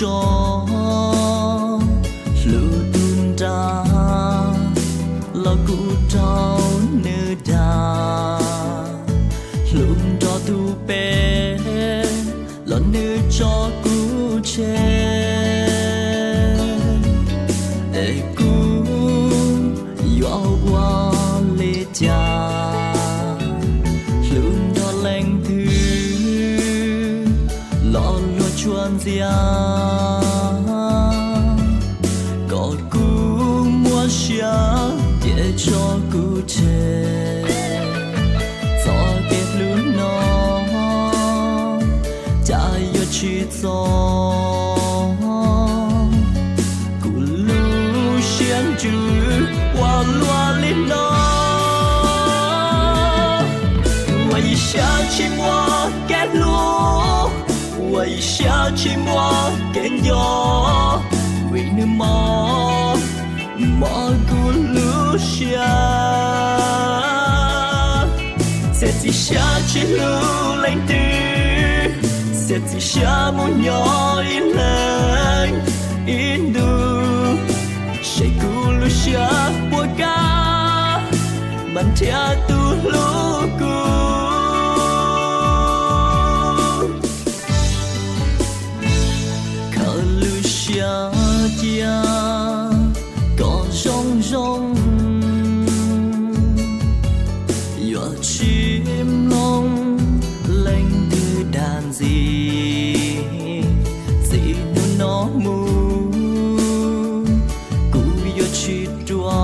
tso, hlub tus nra los kuj raug nws dag, hlub nrog tus pem los nws tso kuv tseg. Es kuv yuav ua li cas, hlub nrog leej twg los luag tsuas ntxias, kom kuv muaj sia ces tso kuv tseg. Txoj kev hlub no cas yuav tsis txog, kuv lub siab ntsws ua luaj li no. Ua ib siab tsis muaj kev hlub, ua ib siab tsis muaj kev nco, vim nws mob, mob kuv lub siab. Txiav txim siab tsis hlub leej twg, txiav txim siab mus nyob ib leeg ib ntus, seb kuv lub siab puas kam mas nrhiav tus hlub kuv. Khaws lub siab cia kom zoo zoo, yuav tsis mloog leej twg dag ntxiv. Txij hnub no mus kuv yuav tsis rua